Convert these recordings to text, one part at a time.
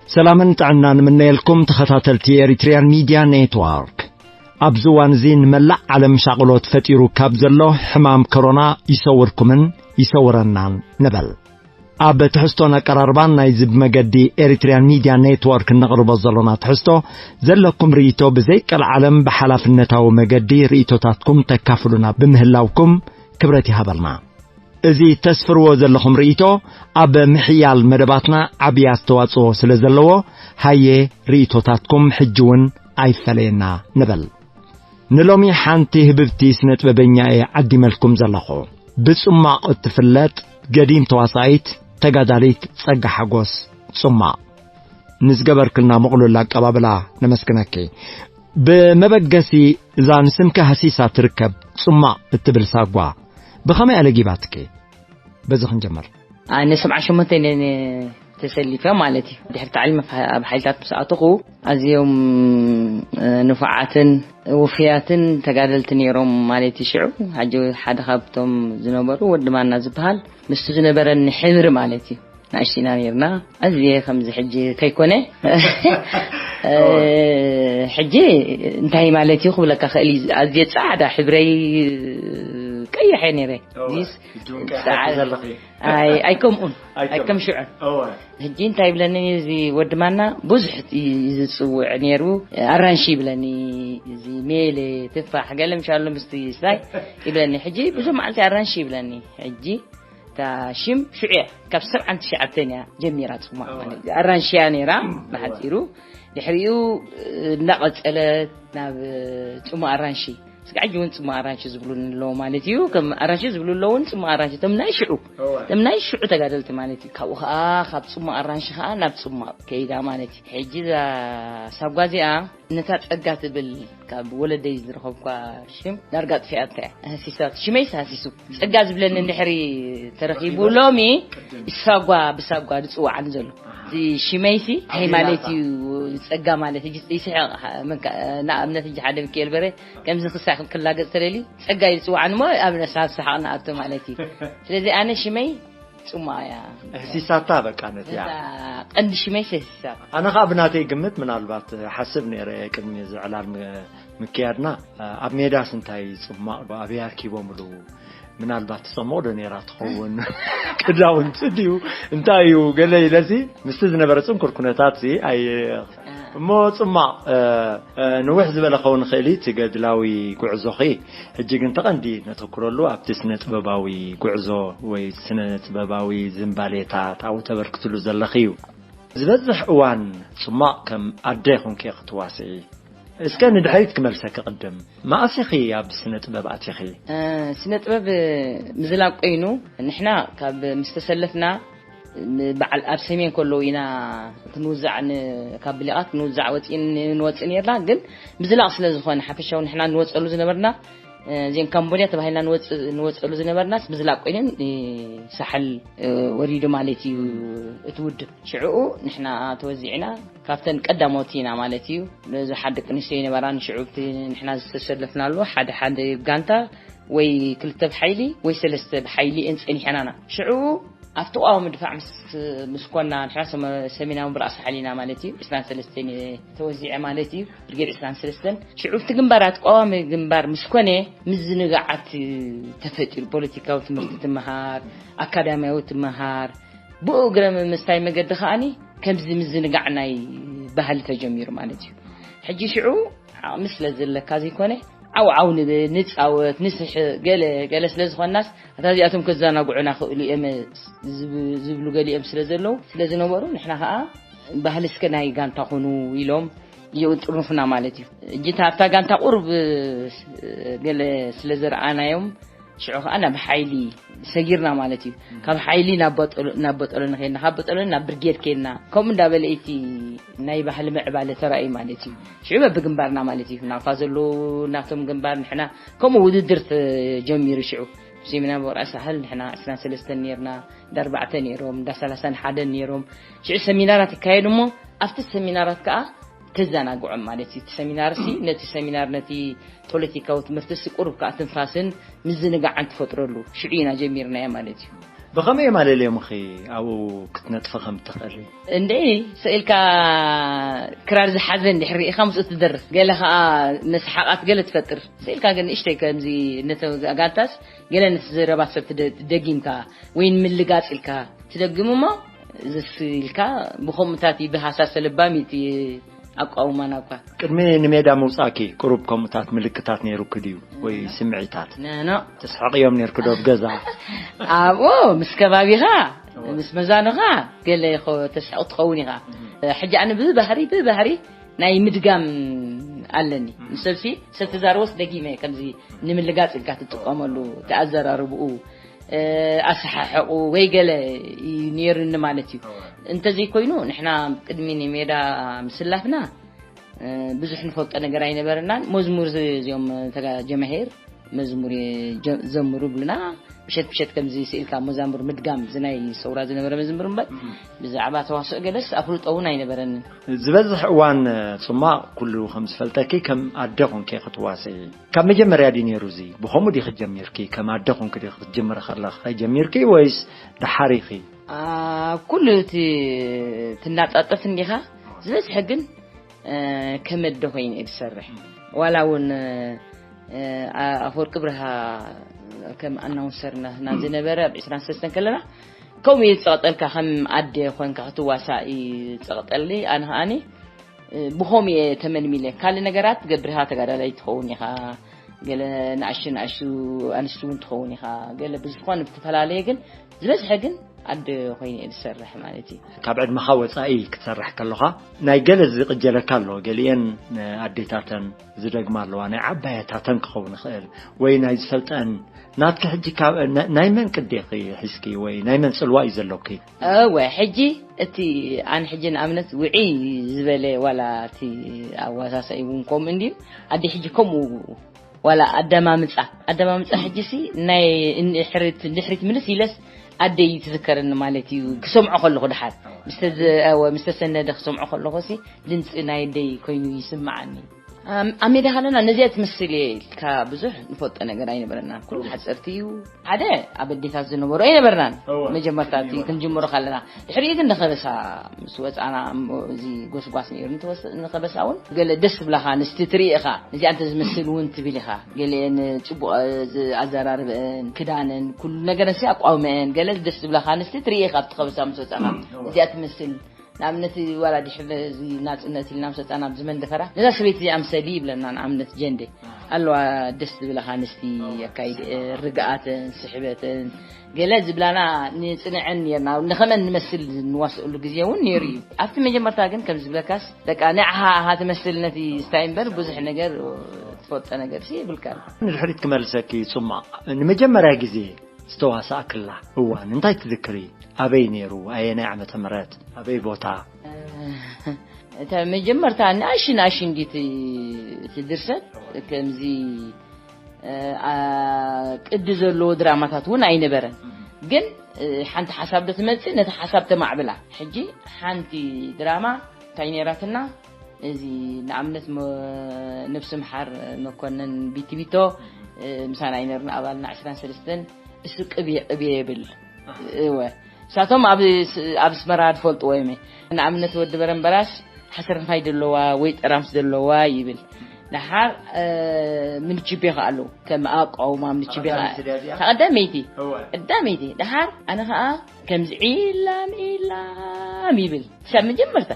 ሰላምን ጥዕናን ንምነየልኩም ተኸታተልቲ ኤሪትሪያን ሚድያ ኔትዋርክ። ኣብዚ እዋን እዚ ንመላእ ዓለም ሻቕሎት ፈጢሩ ካብ ዘሎ ሕማም ኮሮና ይሰውርኩምን ይሰውረናን ንበል። ኣብ ትሕዝቶን ኣቀራርባን ናይዚ ብመገዲ ኤሪትሪያን ሚድያ ኔትወርክ እነቕርቦ ዘሎና ትሕዝቶ ዘለኩም ርእይቶ ብዘይቀልዓለም ብሓላፍነታዊ መገዲ ርእይቶታትኩም ተካፍሉና ብምህላውኩም ክብረት ይሃበልና። እዚ ተስፍርዎ ዘለኹም ርእይቶ ኣብ ምሕያል መደባትና ዓብዪ ኣስተዋጽኦ ስለ ዘለዎ፣ ሃየ ርእይቶታትኩም ሕጂ እውን ኣይፈለየና ንበል። ንሎሚ ሓንቲ ህብብቲ ስነጥበበኛ እየ ዓዲመልኩም ዘለኹ። ብጽማቕ እትፍለጥ ገዲም ተዋሳኢት ተጋዳሊት ጸጋ ሓጎስ ጽማቕ። ንዝገበርክልና ምቕሉል ኣቀባብላ ነመስግነኪ። ብመበገሲ እዛ ንስምኪ ሃሲሳ ትርከብ ጽማቕ እትብል ሳጓ ብኸመይ ኣለጊባትኪ? በዚ ክንጀምር። ኣነ ሰብዓ ሸሞንተ ነን ተሰሊፈ ማለት እዩ። ድሕሪ ታዕሊም ኣብ ሓይልታት ምስ ኣተኹ ኣዝዮም፣ እ፣ ንፉዓትን ውፉያትን ተጋደልቲ ነይሮም ማለት እዩ። ሽዑ ሓጂ ሓደ ካብቶም ዝነበሩ ወዲ ማና ዝበሃል ምስቱ ዝነበረኒ ሕብሪ ማለት እዩ። ንኣሽቱ ኢና ነይርና። ኣዝየ ከምዚ ሕጂ ከይኮነ፣ እ፣ ሕጂ እንታይ ማለት እዩ ክብለካ ክእል እዩ። ኣዝየ ጻዕዳ ሕብረይ ቀይሕ እየ ነይረ። እወ፣ እዚስ ሕጂ እውን ቀይሕ ጻዕዳ ዘለኺ። ኣይ፣ ኣይከምኡን፣ ኣይከም-፣ ኣይከም ሽዑን። እወ። ሕጂ እንታይ ይብለኒ እዚ ወዲ ማና ብዙሕ እዩ ዝጽውዕ ነይሩ። ኣራንሺ ይብለኒ፣ እዚ ሜለ፣ ትፋሕ፣ ገለ ምሻሎ ምስቲ ስላይ ይብለኒ። ሕጂ ብዙሕ መዓልቲ ኣራንሺ ይብለኒ። ሕጂ እታ ሽም ሽዑ እያ፣ ካብ ሰብዓን ትሽዓተን እያ ጀሚራ ጽማቕ እወ። ማለት እዩ። ኣራንሺ እያ ነይራ፣ እወ። ብሓጺሩ። ድሕሪኡ እናቐጸለት ናብ ጽማቕ ኣራንሺ። ስጋዕ ሕጂ እውን ጽማቕ ኣራንሺ ዝብሉን ኣለዉ ማለት እዩ። ከም ኣራንሺ ዝብሉ ኣለዉ እውን ጽማቕ ኣራንሺ። እቶም ናይ ሽዑ፣ እወ። እቶም ናይ ሽዑ ተጋደልቲ ማለት እዩ። ካብኡ ኸኣ፣ ካብ ጽማቕ ኣራንሺ ኸኣ ናብ ጽማቕ ከይዳ ማለት እዩ። ሕጂ እዛ ሳጓ እዚኣ ነታ ጸጋ ትብል ካብ ወለደይ ዝረኸብኳ ሽም ዳርጋ ጥፊኣታ እያ። ሃሲሳት፣ ሽመይስ ሃሲሱ። ጸጋ ዝብለኒ እንድሕሪ ተረኺቡ ቅድም። ሎሚ ቅድም። ሳጓ ብሳጓ ዝጽዋዓኒ ዘሎ። ኣሃ። እዚ ሽመይሲ እንታይ ኣሜን ማለት ኣባ። እዩ? ጸጋ ማለት ሕጂ ይስሕቕ። ንኣብነት ሕጂ ሓደ ሚካኤል በረ ከምዚ ክሳዕ ክላገጽ ተደልዩ ጸጋ ኢሉ ዝጽዋዓኒ እሞ ኣብ ነሳ-፣ ኣብ ሰሓቕ ንኣቱ ማለት እዩ። ስለዚ ኣነ ሽመይ ጽማያ። ህሲሳታ በቃ ነቲያ። እዛ ቀንዲ ሽመይ ህሲሳታ። ኣነ ኸኣ ብናተይ ግምት ምናልባት ሓስብ ነይረ ቅድሚ እዚ ዕላል ም-፣ ምክያድና፣ ኣብ ሜዳስ እንታይ ጽማቕ ኣበይ ኣርኪቦምሉ? ምናልባት ትጸምቕ ዶ ነይራ ትኸውን? ክዳውንቲ ድዩ? እንታይ እዩ? ገለ ኢለሲ ምስቲ ዝነበረ ጽንኩር ኩነታት ሲ ኣይ-፣ እሞ ጽማቕ፣ እ፣ እ፣ ንውሕ ዝበለ ክኸውን ይኽእል እዩ እቲ ገድላዊ ጉዕዞኺ። ሕጂ ግን ተቐንዲ ነተኩረሉ ኣብቲ ስነ ጥበባዊ ጉዕዞ ወይ ስነ ጥበባዊ ዝምባሌታት ኣብኡ ተበርክትሉ ዘለኺ እዩ። ዝበዝሕ እዋን ጽማቕ ከም ኣደ ኮንኪ ክትዋስኢ። እስከ ንድሕሪት ክመልሰኪ ቅድም። መኣስ ኢኺ ኣብ ስነ ጥበብ ኣቲኺ? እ፣ ስነ ጥበብ ምዝላቕ ኮይኑ ንሕና ካብ ምስ ተሰለፍና በዓል ኣብ ሰሜን ከለዉ ኢና ክንውዛዕ ን-፣ ካብ ብሊቓት ክንውዛዕ ወፂን-፣ ንወፅእ ነርና። ግን ምዝላቕ ስለ ዝኾነ ሓፈሻዊ ንሕና ንወፀሉ ዝነበርና፣ እ፣ እዚን ካምቦድያ ተባሂልና ንወፅ-፣ ንወፀሉ ዝነበርናስ ምዝላቕ ኮይነን፣ እ፣ ሳሕል፣ እ፣ ወሪዱ ማለት እዩ እቲ ውድብ። ሽዕኡ ንሕና ተወዚዕና ካብተን ቀዳሞት ኢና ማለት እዩ። ብዙሓት ደቂ ኣንስትዮ ይነበራ ንሽዑ ኣብቲ ንሕና ዝተሰለፍናሉ ሓደ ሓደ ጋንታ ወይ ክልተ ብሓይሊ ወይ ሰለስተ ብሓይሊ እን ጸኒሐናና። ሽዑ ኣብ ተቃዋሚ ድፋዕ ምስ፣ ምስ ኮና ንሕና ሰመ-፣ ሰሜናዊ ብራእሲ ሓሊና ማለት እዩ። ዕስራን ሰለስተን ተወዚዐ ማለት እዩ። ብርጌድ ዕስራን ሰለስተን ሽዑ ኣብቲ ግንባር፣ ኣብ ተቃዋሚ ግንባር ምስ ኮነ ምዝንጋዓት ተፈጢሩ። ፖለቲካዊ ትምህርቲ ትመሃር፣ ኣካዳሚያዊ ትመሃር፣ ብኡ እግረ ምምስታይ መገዲ ከኣኒ ከምዚ ምዝንጋዕ ናይ ባህሊ ተጀሚሩ ማለት እዩ። ሕጂ ሽዑ ዓቕሚ ስለ ዘለካ ዘይኮነ፣ ዓው ዓው ንብል፣ ንጻወት፣ ንስሕቕ፣ ገለ ገለ ስለ ዝኾንናስ፣ ኣታ እዚኣቶም ከዘናግዑና ክእሉ እዮም ዝብ-፣ ዝብሉ ገሊኦም ስለ ዘለዉ፣ ስለ ዝነበሩ፣ ንሕና ከኣ ባህሊ እስከ ናይ ጋንታ ኩኑ ኢሎም ይጥርኑፍና ማለት እዩ። ሕጂ እታ፣ ኣብታ ጋንታ ቁሩብ ገለ ስለ ዘርኣናዮም፣ ሽዑ ከኣ ናብ ሓይሊ ሰጊርና ማለት እዩ። ካብ ሓይሊ ናብ ቦጠሎ-፣ ናብ ቦጠሎኒ ከድና፣ ካብ ቦጠሎኒ ናብ ብርጌድ ከድና። ከምኡ እንዳበለ እቲ ናይ ባህሊ ምዕባለ ተራእዩ ማለት እዩ። ሽዑ በብግንባርና ማለት እዩ። ናቕፋ ዘለዉ ናቶም ግንባር፣ ንሕና ከምኡ ውድድር ተጀሚሩ። ሽዑ ብሰሜናዊ ብራእሲ ሳሕል ንሕና ዕስራን ሰለስተን ነርና፣ እንዳ ኣርባዕተ ነይሮም፣ እንዳ ሰላሳን ሓደን ነይሮም። ሽዑ ሰሚናራት ይካየድ እሞ ኣብቲ ሰሚናራት ከኣ ተዘናግዖም ማለት እዩ። እቲ ሰሚናር ሲ ነቲ ሰሚናር ነቲ ፖለቲካዊ ትምህርቲ ሲ ቁሩብ ከዓ ትንፋስን ምዝንጋዕን ትፈጥረሉ ሽዑ ኢና ጀሚርናዮ ማለት እዩ። ብኸመይ እዮም ኣለልዮምኺ ኣብኡ ክትነጥፊ ከም እትኽእሊ? እንደ ስእልካ ክራር ዝሓዘ እንድሕር ርኢኻ ምስኡ ትደርፍ፣ ገለ ከዓ መስሓቓት ገለ ትፈጥር። ስእልካ ግን ንእሽተይ ከምዚ እነተጋንታስ ገለ ነቲ ዘረባ ሰብ ትደ- ትደጊምካ ወይ ንምልጋፅ ኢልካ ትደግም እሞ ዝስልካ ብኸምኡታት እዩ ብሃሳሰ ልባም እዩ እቲ ኣቋውማና እኳ። ቅድሚ ንሜዳ ምውጻእኪ ቁሩብ ከምኡታት ምልክታት ነይሩኪ ድዩ ወይ ስምዒታት? ነኖ። ተስሕቕዮም ነይርኪ ዶ ኣብ ገዛ? ኣብኡ ምስ ከባቢኻ ምስ መዛኑኻ ገለ ይኸ- ተስሕቕ ትኸውን ኢኻ። ሕጂ ኣነ ብባህሪ ብባህሪ ናይ ምድጋም ኣለኒ። ንሰብሲ ሰብ ተዛረቦስ ደጊመ ከምዚ ንምልጋጽ ኢልካ ትጥቀመሉ ተኣዘራርብኡ ኣሰሓሕቑ ወይ ገለ እዩ ነይሩኒ ማለት እዩ። እንተዘይኮይኑ ንሕና ቅድሚ ንሜዳ ምስላፍና ብዙሕ ንፈልጦ ነገር ኣይነበረናን። መዝሙር እዚኦም ተጋ- ጀማሂር መዝሙር የ- ጀ- ዘምሩ ብሉና። ምሸት ምሸት ከምዚ ስኢልካ መዛሙር ምድጋም ዝናይ ሰውራ ዝነበረ መዝሙር እምበር ብዛዕባ ተዋስኦ ገለስ ኣፍልጦ እውን ኣይነበረንን። ዝበዝሕ እዋን ጽማቕ ኩሉ ከም ዝፈልጠኪ ከም ኣደ ኮንኪ ክትዋስኢ። ካብ መጀመርያ ድዩ ነይሩ እዚ? ብኸምኡ ዲኺ ጀሚርኪ? ከም ኣደ ኮንኪ ዲኺ ክትጅምሪ ከለኺ ጀሚርኪ ወይስ ደሓር ኢኺ? ኣብ ኩሉ እቲ ትናጣጠፍ እንዲኻ ዝበዝሐ ግን ከም ኣደ ኮይነ እየ ዝሰርሕ። ዋላ እውን ኣፈወርቂ ብርሃ ከም ኣናውንሰር ናትና ዝነበረ ኣብ ዕስራን ሰለስተን ከለና ከምኡ እዩ ዝፀቕጠልካ፣ ከም ኣደ ኮንካ ክትዋሳእ እዩ ዝፀቕጠሊ። ኣነ ከዓኒ ብኸምኡ እየ ተመልሚለ። ካልእ ነገራት ትገብር ኢኻ፣ ተጋዳላይ ትኸውን ኢኻ፣ ገለ ንኣሽቱ ንኣሽቱ ኣንስቲ እውን ትኸውን ኢኻ፣ ገለ ብዝኾነ ብተፈላለየ ግን ዝበዝሐ ግን ኣደ ኮይነ እየ ዝሰርሕ ማለት እዩ። ካብ ዕድመኻ ወጻኢ ክትሰርሕ ከለኻ ናይ ገለ ዝቕጀለካ ኣሎ፣ ገሊአን ኣዴታተን ዝደግማ ኣለዋ፣ ናይ ዓባየታተን ክኸውን ይኽእል ወይ ናይ ዝፈልጠን። ናትኪ ሕጂ ካብ ናይ መን ቅዲ ኢኺ ሒዝኪ ወይ ናይ መን ጽልዋ እዩ ዘሎኪ? እወ ሕጂ እቲ ኣነ ሕጂ ንኣብነት ውዕይ ዝበለ ዋላ እቲ ኣዋሳሳኢ እውን ከምኡ እንድዩ ኣደ ሕጂ ከምኡ ዋላ ኣደማምጻ ኣደማምጻ ሕጂ ሲ ናይ እንድሕሪት እንድሕሪት ምልስ ኢለስ ኣደይ ትዝከረኒ ማለት እዩ። ክሰምዖ ከለኹ ድሓር ምስ ተዘ- እወ፣ ምስ ተሰነደ ክሰምዖ ከለኹ ሲ ድምፂ ናይ ኣደይ ኮይኑ ይስምዓኒ። ኣብ ኣብ ሜዳ ከለና ነዚኣ ትመስል እየ ኢልካ ብዙሕ ንፈልጦ ነገር ኣይነበረናን። ኩሉ ሓፀርቲ እዩ። ሓደ ኣብ ኣዴታት ዝነበሩ ኣይነበርናን። እወ። መጀመርታ እቲ ኣይነበርናን። ክንጅምሮ ከለና ድሕሪኡ ግን ንኸበሳ ምስ ወፃና እሞ እዚ ጎስጓስ ነይሩ ንተወስ- ንኸበሳ እውን ገለ ደስ ዝብላኻ ኣንስቲ ትርኢ ኢኻ። እዚኣ እንተ ዝመስል እውን ትብል ኢኻ። ገሊአን ፅቡቕ ኣዘራርበአን ክዳነን ኩሉ ነገረን ሲ ኣቋውመአን ገለ ደስ ዝብላኻ ኣንስቲ ትርኢ ኢኻ ኣብቲ ከበሳ ምስ ወፃኻ። እዚኣ ትመስል ንኣብነት ዋላ ድሕሪ እዚ ናፅነት ኢልና ምስ ወፃና ኣብዚ መንደፈራ ነዛ ሰበይቲ እዚኣ ምሰሊ ይብለና። ንኣብነት ጀንደ ኣለዋ ደስ ዝብላኻ ኣንስቲ ኣካይድአን ርግኣተን ስሕበተን ገለ ዝብላና ንፅንዐን ነርና ንኸመን ንመስል ንዋስእሉ ግዜ እውን ነይሩ እዩ። ኣብቲ መጀመርታ ግን ከም ዝብለካስ በቃ ንዓኻ ኢኻ ትመስል ነቲ ስታይ እምበር ብዙሕ ነገር ትፈልጦ ነገር ሲ ይብልካ። ንድሕሪት ክመልሰኪ ጽማቕ። ንመጀመርያ ግዜ ዝተዋሳእክላ እዋን እንታይ ትዝክሪ? ኣበይ ነይሩ? ኣየናይ ዓመተ ምህረት? ኣበይ ቦታ? እታ መጀመርታ ንኣሽን ኣሽን ድዩ እቲ ድርሰት ከምዚ ቅዲ ዘለዎ ድራማታት እውን ኣይነበረን። ግን ሓንቲ ሓሳብ ዶ ትመፅእ ነቲ ሓሳብ ተማዕብላ። ሕጂ ሓንቲ ድራማ እንታይ ነይራትና? እዚ ንኣብነት ነብሲ ምሓር መኮነን ቢቲቢቶ ምሳና ኣይነርን ኣባልና ዕስራን ሰለስተን እሱ ቅብየ ቅብየ ይብል። እወ ንሳቶም ኣብ ኣስመራ ዝፈልጥዎ እዮም። ንኣብነት ወዲ በረምበራስ ሓሰር ንፋይ ደለዋ ወይ ጠራምስ ደለዋ ይብል። ደሓር ምንችቤ ከ ኣለዉ ከም ኣቋውማ ምንችቤ ከ ቀዳመይቲ ቀዳመይቲ ደሓር ኣነ ከኣ ከምዚ ዒላም ዒላም ይብል። ክሳብ መጀመርታ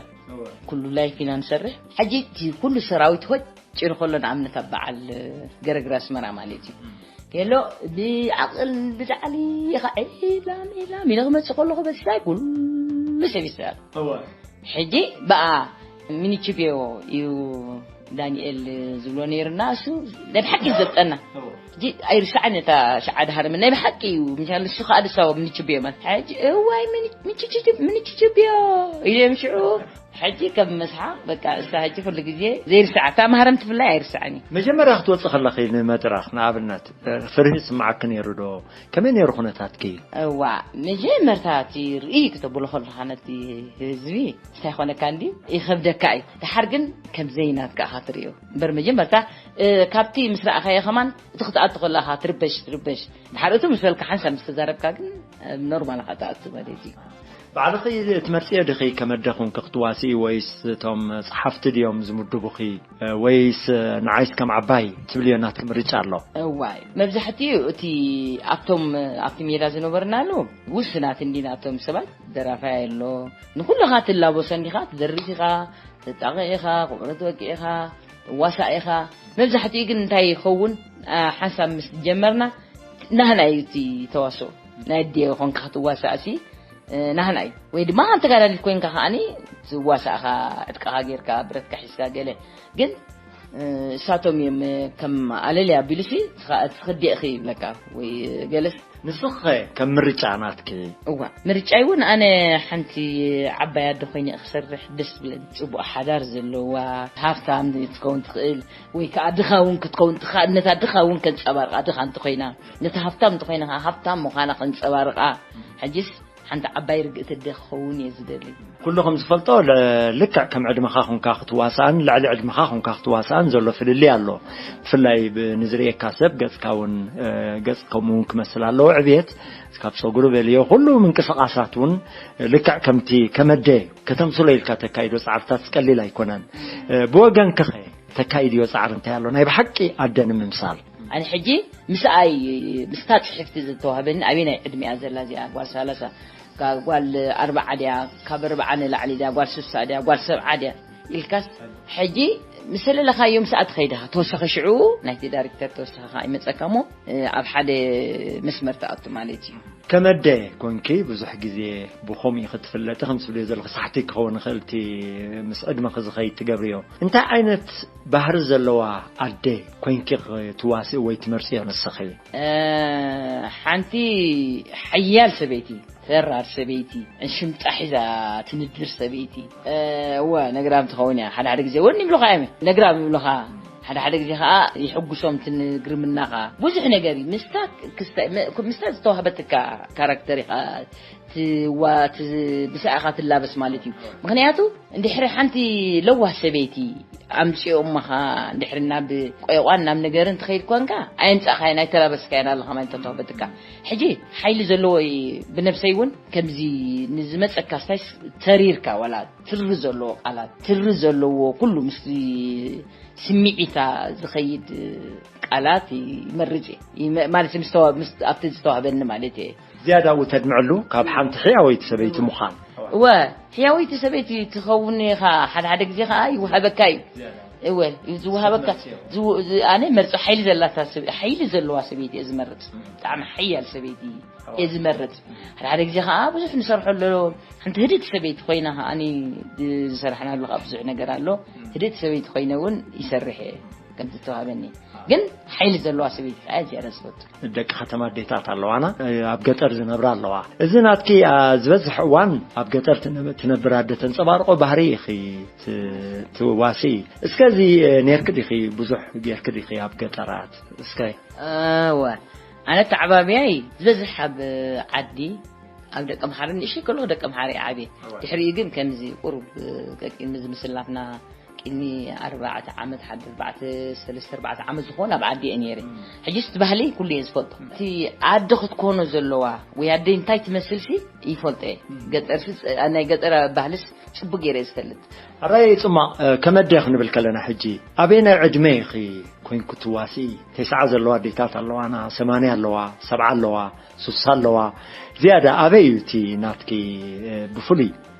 ኩሉ ላይፍ ኢና ንሰርሕ። ሕጂ እቲ ኩሉ ሰራዊት ሆጭ ጭር ከሎ ንኣብነት ኣብ በዓል ገረግራ ኣስመራ ማለት እዩ። ሄሎ ብዓቕል ብላዕሊ ኢኻ ዒላም ዒላም ኢለ ክመፅእ ከለኹ በስላይ ኩሉ ሰብ ይስዕር። ሕጂ ብኣ ሚኒችቤዮ እዩ ዳንኤል ዝብሎ ነይርና፣ እሱ ናይ ብሓቂ ዘብጠና። ሕጂ ኣይርሳዕን ነታ ሸዓ ድሃርም ናይ ብሓቂ እዩ። ምሻል እሱ ከዓ ድሳዎ ምንችብዮ ማለት ሕጂ እዋይ ምንችብዮ ኢለ ምሽዑ። ሕጂ ከም መስሓ በቃ እሳ ሕጂ ኩሉ ግዜ ዘይርሳዕ እታ ማህረም ትፍላይ ኣይርሳዕን እዩ። መጀመርያ ክትወፅእ ከለኺ ንመድረኽ ንኣብነት ፍርሂ ስምዓኪ ነይሩ ዶ? ከመይ ነይሩ ኩነታትኪ? እዋ፣ መጀመርታ እቲ ርእይ ክተብሎ ከለኻ ነቲ ህዝቢ እንታይ ኮነካ እንዲ ይኸብደካ እዩ። ድሓር ግን ከም ዘይናትካ ኢኻ ትርእዮ እምበር መጀመርታ እ፣ ካብቲ ምስ ረኣኻዮ ከማን እቲ ክትኣቱ ከለኻ ትርበሽ ትርበሽ። ድሓር እቱ ምስ በልካ ሓንሳብ ምስ ተዛረብካ ግን እ፣ ኖርማል ኢኻ ትኣቱ ማለት እዩ። ባዕልኺ ትመርፅዮ ዲኺ ከመደኹም ክትዋስኢ ወይስ እቶም ፀሓፍቲ ድዮም ዝምድቡኺ? ወይስ ንዓይስ ከም ዓባይ ትብልዮ ናትኪ ምርጫ ኣሎ? እዋይ መብዛሕትኡ እቲ ኣብቶም ኣብቲ ሜዳ ዝነበርናሉ ውስናት እንዲና እቶም ሰባት ደራፋይ ኣሎ ንኩልኻ ትላበሶ እንዲኻ ትደርፍ ኢኻ ትጣቕዕ ኢኻ ክብረት ወቂ ኢኻ ትዋሳእ ኢኻ መብዛሕትኡ ግን እንታይ ይኸውን ሓንሳብ ምስ ጀመርና ናህና እዩ እቲ ተዋስኦ ናይ ኣዲዮ ኮንካ ክትዋሳእ ሲ ናህና እዩ ወይ ድማ ከም ተጋዳሊት ኮይንካ ከዓኒ ዝዋሳእኻ ዕጥቅኻ ጌርካ ብረትካ ሒዝካ ገለ ግን እሳቶም እዮም ከም ኣለልያ ኣቢሉሲ ትኽዲእኺ ይብለካ ወይ ገለስ ንስኸ ከም ምርጫ ናትኪ እዋ ምርጫይ እውን ኣነ ሓንቲ ዓባይ ኣደ ኮይነ ክሰርሕ ደስ ብለኒ ፅቡቅ ሓዳር ዘለዋ ሃፍታም ክትከውን ትኽእል ወይ ከዓ ድኻ እውን ክትከውን ትኽእል ነታ ድኻ እውን ከንፀባርቃ ድኻ እንተኮይና ነታ ሃፍታም እንተኮይና ከዓ ሃፍታም ምዃና ከንፀባርቃ ሕጅስ ሓንቲ ዓባይ ርግእቲ ኣደ ክኸውን እየ ዝደሊ። ኩሉ ከም ዝፈልጦ ልክዕ ከም ዕድመኻ ኮንካ ክትዋሳእን ልዕሊ ዕድመኻ ኮንካ ክትዋሳእን ዘሎ ፍልልይ ኣሎ። ብፍላይ ንዝርእየካ ሰብ ገጽካ እውን ገጽ ከምኡ እውን ክመስል ኣለዎ። ዕብየት ካብ ጸጉሪ በልዮ ኩሉ ምንቅስቓሳት እውን ልክዕ ከምቲ ከመደ ከተምስሎ ኢልካ ተካይዶ ጻዕርታት ቀሊል ኣይኮነን። ብወገንኪ ኸ ተካይድዮ ጻዕሪ እንታይ ኣሎ ናይ ብሓቂ ኣደ ንምምሳል? ኣነ ሕጂ ምስኣይ ምስታ ጽሕፍቲ ዝተዋህበኒ ኣበየናይ ዕድሚኣ ዘላ እዚኣ ጓል ሰላሳ ጋ- ጓል ኣርባዓ ድያ ካብ ኣርባዓ ንላዕሊ ድያ ጓል ስሳ ድያ ጓል ሰብዓ ድያ ኢልካስ ሕጂ ምስ ዘለኻዮ ምስኣ ትኸይድ ኢኻ ተወሳኺ ሽዑ ናይቲ ዳይሬክተር ተወሳኺ ከዓ ይመፀካ እሞ እ፣ ኣብ ሓደ መስመር ትኣቱ ማለት እዩ ከመደ ኮንኪ ብዙሕ ግዜ ብኸምኡ ክትፍለጢ ከም ትብልዮ ዘለኺ ሳሕቲ ክኸውን ይኽእል እቲ ምስ ዕድመኺ ዝኸይድ ትገብርዮ እንታይ ዓይነት ባህሪ ዘለዋ ኣደ ኮይንኪ ክትዋስኢ ወይ ትመርፅዮ ንስኺ? ሓንቲ ሓያል ሰበይቲ፣ ፈራር ሰበይቲ፣ ሽምጣ ሒዛ ትንድር ሰበይቲ። እወ ነግራም ትኸውን እያ። ሓደ ሓደ ግዜ ወኒ ይብሉኻ እዮም ነግራም ይብሉኻ። ሓደ ሓደ ግዜ ከዓ ይሕጉሶም ትንግርምናኻ ብዙሕ ነገር እዩ። ምስታ ክስታይ- መ- ምስታ ዝተዋህበትካ ካራክተር ኢኻ ትዋ- ት- ምስኣ ኢኻ ትላበስ ማለት እዩ። ምክንያቱ እንድሕሪ ሓንቲ ለዋህ ሰበይቲ ኣምፅኦምኻ እንድሕሪ ናብ ቆይቋን ናብ ነገርን ትኸይድ ኮንካ ኣየምፃእካዮን ኣይተላበስካዮን ኣለኻ ማለት ተተኸበትካ ሕጂ ሓይሊ ዘለዎ ብነብሰይ እውን ከምዚ ንዝመፀካ ስታይስ ተሪርካ ዋላ ትሪ ዘለዎ ቃላት ትሪ ዘለዎ ኩሉ ምስ ስምዒታ ዝኸይድ ቃላት ይመርፅ እየ ማለት ኣብቲ ዝተዋህበኒ ማለት እየ ዝያዳ እውን ተድምዐሉ ካብ ሓንቲ ሕያወይቲ ሰበይቲ ምዃን። እወ፣ ሕያወይቲ ሰበይቲ ትኸውን ኢኻ፣ ሓደ ሓደ ግዜ ኸዓ ይወሃበካ እዩ። እወ፣ ዝወሃበካ፣ ዝው- ዝ- ኣነ መርጾ ሓይሊ ዘላታ ሰብ- ሓይሊ ዘለዋ ሰበይቲ እየ ዝመርጽ። ብጣዕሚ ሓያል ሰበይቲ እየ ዝመርጽ። ሓደ ሓደ ግዜ ኸዓ ብዙሕ ንሰርሖ ኣሎ፣ ሓንቲ ህድእቲ ሰበይቲ ኮይና ኸዓ ዝሰራሕናሉ ኸዓ ብዙሕ ነገር ኣሎ። ህድእቲ ሰበይቲ ኮይነ እውን ይሰርሕ እየ። ከም ዝተዋህበኒ ግን ሓይሊ ዘለዋ ሰበይቲ ከዓ ዝያዳ ዝፈቱ ደቂ ከተማ ኣዴታት ኣለዋና ኣብ ገጠር ዝነብራ ኣለዋ እዚ ናትኪ ዝበዝሕ እዋን ኣብ ገጠር ትነብር ኣደ ተንፀባርቆ ባህሪ ኢኺ ትዋሲ እስከ እዚ ኔርክ ዲኺ ብዙሕ ጌርክ ዲኺ ኣብ ገጠራት እስከ እወ ኣነ ተዓባብያይ ዝበዝሕ ኣብ ዓዲ ኣብ ደቂ ምሓረ ንእሽተይ ከለኹ ደቂ ምሓረ ዓብየ ድሕሪኡ ግን ከምዚ ቁሩብ ቀቂልኒ ዝምስል ናትና ቅድሚ ኣርባዕተ ዓመት ሓደ ኣርባዕተ ሰለስተ ኣርባዕተ ዓመት ዝኾን ኣብ ዓዲ እየ ነይረ ሕጂ እቲ ባህሊ ኩሉ እየ ዝፈልጦ እቲ ኣደ ክትኮኖ ዘለዋ ወይ ኣደይ እንታይ ትመስልሲ ይፈልጦ እየ ገጠርሲ ናይ ገጠር ባህልስ ፅቡቅ ገይረ እየ ዝፈልጥ ኣራይ ፅማቕ ከመደ ክንብል ከለና ሕጂ ኣበየናይ ዕድመ ኢኺ ኮይንኩ ትዋስኢ ተስዓ ዘለዋ ኣዴታት ኣለዋና ሰማንያ ኣለዋ ሰብዓ ኣለዋ ሱሳ ኣለዋ ዝያዳ ኣበይ እዩ እቲ ናትኪ ብፍሉይ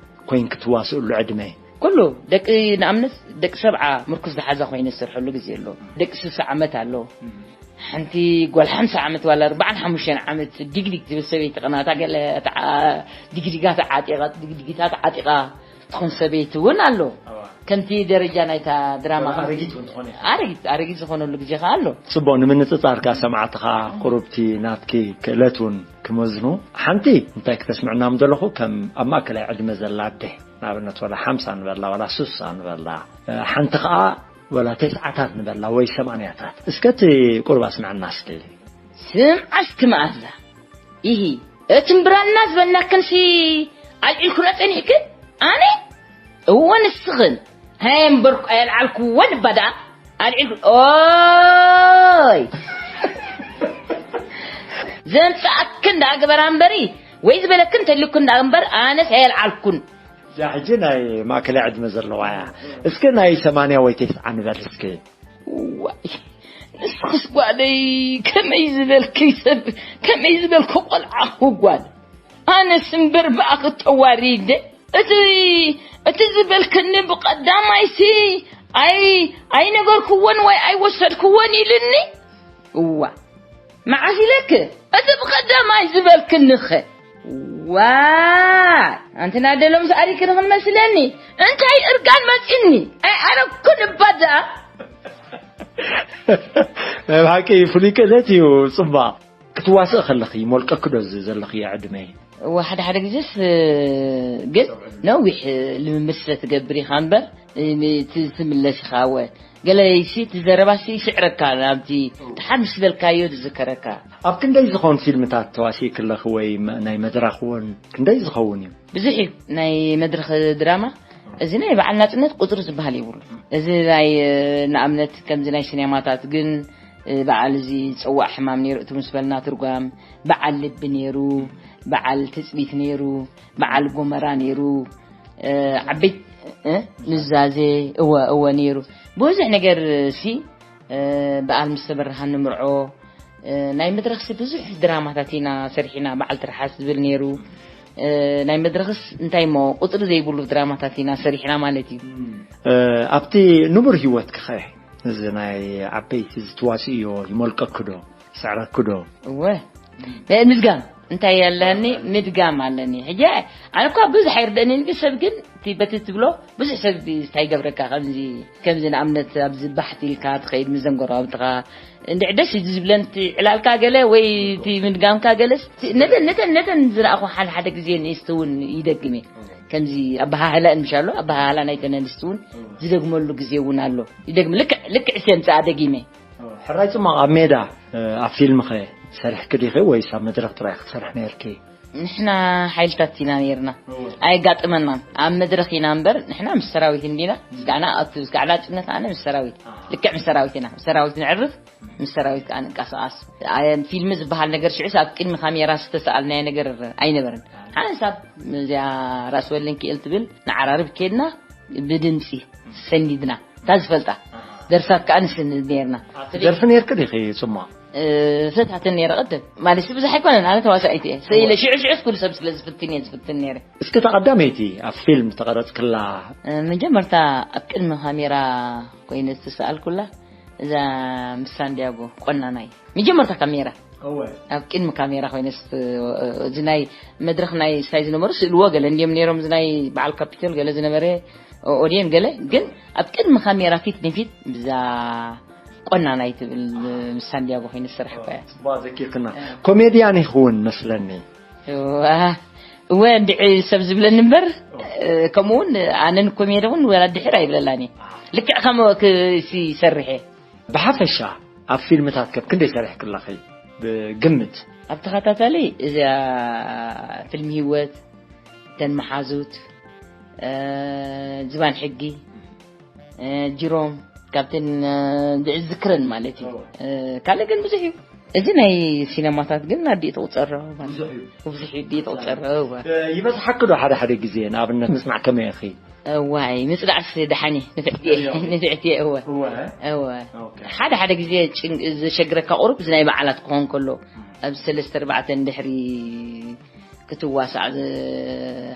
ኮይንኪ ትዋስእሉ ዕድመ? ኩሉ ደቂ ንኣብነት ደቂ ሰብዓ ምርኩስ ዝሓዛ ኮይነ ዝሰርሐሉ ግዜ ኣሎ። ደቂ ስሳ ዓመት ኣሎ። ሓንቲ ጓል ሓምሳ ዓመት ዋላ ኣርባዓን ሓሙሽተን ዓመት ዲግዲግ ትብል ሰበይቲ ቅናታ ገለ ተዓ- ዲግዲጋ ተዓጢቓ ዲግዲጊታ ተዓጢቓ ትኾን ሰበይቲ እውን ኣሎ። ከምቲ ደረጃ ናይታ ድራማ ወላ ኣረጊት እውን ትኾን ኢኻ። ኣረጊት ኣረጊት ዝኾነሉ ግዜ ከኣ ኣሎ። ጽቡቕ፣ ንምንጽጻር ከኣ ሰማዕትኻ ቁሩብቲ ናትኪ ክእለት እውን ክመዝኑ፣ ሓንቲ እንታይ ክተስምዕና ምደለኹ፣ ከም ኣብ ማእከላይ ዕድመ ዘላ ኣደ፣ ንኣብነት ወላ ሓምሳ ንበላ ወላ ሱሳ ንበላ፣ ሓንቲ ከኣ ወላ ተስዓታት ንበላ ወይ ሰማንያታት። እስከ እቲ ቁሩብ ኣስምዐና እስኪ። ስምዓ እስኪ መኣዛ፣ ኢሂ፣ እቲ እምብራና ዝበልናክንሲ ኣልዒልኩና ጸኒሕክን? ኣነ? እወ ንስኽን። ሃየ እምበርኩ ኣየልዓልኩወን እባ ደኣ። ኣልዒልኩ፣ ኦይ! ዘምጽኣክን ደኣ ግበራ እምበሪ፣ ወይ ዝበለክን ተልዩክን ደኣ እምበር፣ ኣነስ ኣየልዓልኩን። እዚኣ ሕጂ ናይ ማእከላይ ዕድመ ዘለዋ እያ። እስኪ ናይ ሰማንያ ወይ ተስዓ ንበል እስኪ። ዋይ፣ ንስኽስ ጓለይ፣ ከመይ ዝበልኪ ሰብ፣ ከመይ ዝበልኪ ቆልዓ እኮ ጓል። ኣነስ እምበር ብኣኺ ተዋሪደ። እቲ፣ እቲ ዝበልክኒ ብቐዳማይሲ ኣይ-፣ ኣይነገርክዎን ወይ ኣይወሰድክዎን ኢልኒ። እዋ፣ መዓስ ኢለክ? እቲ ብቐዳማይ ዝበልክኒኸ? ዋይ፣ ኣንቲ ናደሎም ሰኣሪክኒ ክንመስለኒ። እንታይ እርጋን መጺኒ? ኣይኣረኩን እባ ደኣ። ናይ ብሓቂ ፍሉይ ክእለት እዩ ጽባቕ። ክትዋስእ ከለኺ ይሞልቀኪ ዶ እዚ ዘለኽዮ ዕድመ? እወ፣ ሓደ ሓደ ግዜስ፣ እ፣ ግን ነዊሕ፣ እ፣ ልምምድ ስለ ትገብር ኢኻ እምበር፣ እ፣ ን-፣ ት-፣ ትምለስ ኢኻ። እወ፣ ገለ ይሲ፣ እቲ ዘረባሲ ይስዕረካ፣ ናብቲ ደሓር ምስ በልካዮ ዝዝከረካ። ኣብ ክንደይ ዝኾን ፊልምታት ተዋሲእኪ ኣለኺ ወይ መ-፣ ናይ መድረኽ እውን ክንደይ ዝኸውን እዩ? ብዙሕ እዩ ናይ መድረኽ ድራማ። እዚ ናይ በዓል ናጽነት ቁጽሪ ዝበሃል የብሉ። እዚ ናይ፣ እ፣ ንኣብነት ከምዚ ናይ ሲኔማታት ግን፣ እ፣ በዓል እዚ ጽዋዕ ሕማም ነይሩ፣ እቲ ምስ በልና ትርጓም፣ በዓል ልቢ ነይሩ፣ በዓል ትጽቢት ነይሩ፣ በዓል ጎመራ ነይሩ፣ እ፣ ዓበይቲ፣ እ፣ ኑዛዜ፣ እወ፣ እወ ነይሩ። ብዙሕ ነገር ሲ፣ እ፣ በዓል ምስ ተበራሃኒ ምርዖ፣ እ፣ ናይ መድረኽሲ ብዙሕ ድራማታት ኢና ሰሪሕና፣ በዓል ትርሓስ ዝብል ነይሩ። እ፣ ናይ መድረኽስ እንታይ እሞ ቁጽሪ ዘይብሉ ድራማታት ኢና ሰሪሕና ማለት እዩ። እ፣ ኣብቲ ንቡር ህይወትኪ ኸ እዚ ናይ ዓበይቲ ዝተዋስእዮ ይሞልቀኪ ዶ? ይስዕረኪ ዶ? እወ። እ፣ ምድጋም እንታይ ኣለኒ? ምድጋም ኣለኒ። ሕጂ ኣነ እኳ ብዙሕ ኣይርደእንን፣ ግን ሰብ ግን እቲ በቲ ትብሎ ብዙሕ ሰብ እንታይ ይገብረካ? ከምዚ፣ ከምዚ ንኣብነት ኣብዚ ባሕቲ ኢልካ ትኸይድ ምስ ዘንጎራብትኻ እንድዒ ደስ እዩ ዝብለን፣ እቲ ዕላልካ ገለ ወይ እቲ ምድጋምካ ገለስ፣ እቲ ነተን፣ ነተን፣ ነተን ዝረኣኹ ሓደ ሓደ ግዜ ንእስቲ እውን ይደግም እየ። ከምዚ ኣበሃህላእን ምሽ ኣሎ፣ ኣበሃህላ ናይተን ኣንስቲ እውን ዝደግመሉ ግዜ እውን ኣሎ። ይደግም፣ ልክዕ፣ ልክዕ እሰ ምጽኣ ደጊመ። ሕራይ ጽማቕ ኣብ ሜዳ፣ እ፣ ኣብ ፊልም ኸ ሰሪሕኪ ዲኺ ወይስ ኣብ መድረኽ ጥራይ ክትሰርሒ ነይርኪ? ንሕና ሓይልታት ኢና ነይርና። እወ። ኣየጋጥመናን። ኣብ መድረኽ ኢና እምበር፣ ንሕና ምስ ሰራዊት እንዲና። ዝጋዕና፣ ኣብቲ ዝጋዕና ጽነት ኣነ ምስ ሰራዊት። ኣሃ። ልክዕ ምስ ሰራዊት ኢና። ምስ ሰራዊት ነዕርፍ፣ ምስ ሰራዊት ከኣ ንንቀሳቐስ። ኣየ፣ ፊልም ዝበሃል ነገር ሽዑስ ኣብ ቅድሚ ካሜራ ዝተሰኣልናዮ ነገር ኣይነበረን። ሓንሳብ እዚኣ ራስ ወለንኪኤል ትብል ንዓራርብ ኬድና ብድምጺ ሰኒድና። እታ ዝፈልጣ ደርፍታት ከኣ ንስንድ ነይርና። ኣብቲ ደርፊ ነይርኪ ዲኺ ጽማቕ? እ፣ ፈታትን ነይረ ቅድም። ማለት ብዙሕ ኣይኮነን፣ ኣነ ተዋሳኢት እየ። ስኢለ ሽዑ ሽዑስ ኩሉ ሰብ ስለ ዝፍትን እየ ዝፍትን ነይረ። እስኪ እታ ቀዳመይቲ ኣብ ፊልም ተቐረጽክላ? እ፣ መጀመርታ ኣብ ቅድሚ ካሜራ ኮይነ ዝተሰኣልኩላ እዛ ምስ ሳንዲያጎ ቆናናይ። መጀመርታ ካሜራ። እወ። ኣብ ቅድሚ ካሜራ ኮይነ ስት-፣ እዚ ናይ መድረኽ ናይ ስታይ ዝነበሩ ስእልዎ ገለ እንዲዮም ነይሮም፣ እዚ ናይ በዓል ካፒቶል ገለ ዝነበረ ኦ-፣ ኦድየን ገለ፣ ግን ኣብ ቅድሚ ካሜራ ፊት ንፊት ብዛ ቆናናይ ትብል ምስ ሳንዲያጎ ኮይነ ዝሰራሕኳ እያ። ጽቡቕ ዘኪርክና። እ። ኮሜድያን ይኸውን መስለኒ። እዋ፣ እወ፣ እንድዒ ሰብ ዝብለኒ እምበር፣ እ፣ ከምኡ እውን ኣነ ንኮሜዲ እውን ወላ ድሕር ኣይብለላን እየ። ልክዕ ከምኡ ክ-፣ ሲ-፣ ይሰርሕ እየ። ብሓፈሻ ኣብ ፊልምታት ከብ ክንደይ ሰሪሕኪ ኣለኺ ብግምት? ኣብ ተኸታታሊ እዚኣ ፊልም ህይወት፣ ተን መሓዙት፣ እ፣ ዝባን ሕጊ፣ እ፣ ጅሮም፣ ካብተን፣ እ፣ ዝዝክረን ማለት እዩ። እወ። እ፣ ካልእ ግን ብዙሕ እዩ። እዚ ናይ ሲነማታት ግን ኣዲኡ ተቑጸሮ ማለት ብዙሕ እዩ። ብዙሕ እዩ፣ ኣዲኡ ተቑጸሮ፣ እወ። እ፣ ይበዝሓኪ ዶ ሓደ ሓደ ግዜ ንኣብነት ምጽናዕ ከመይ ኢኺ? እዋይ፣ ምጽናዕስ ደሓን እየ፣ ንፍዕቲ እየ፣ እዮ። ንፍዕቲ እየ፣ እወ። እወ። እወ። ኦኬ። ሓደ ሓደ ግዜ ጭን-፣ ዘሸግረካ ቁሩብ እዚ ናይ በዓላት ክኾን ከሎ፣ እም። ኣብ ሰለስተ ኣርባዕተ ድሕሪ ክትዋሳእ ዝ-፣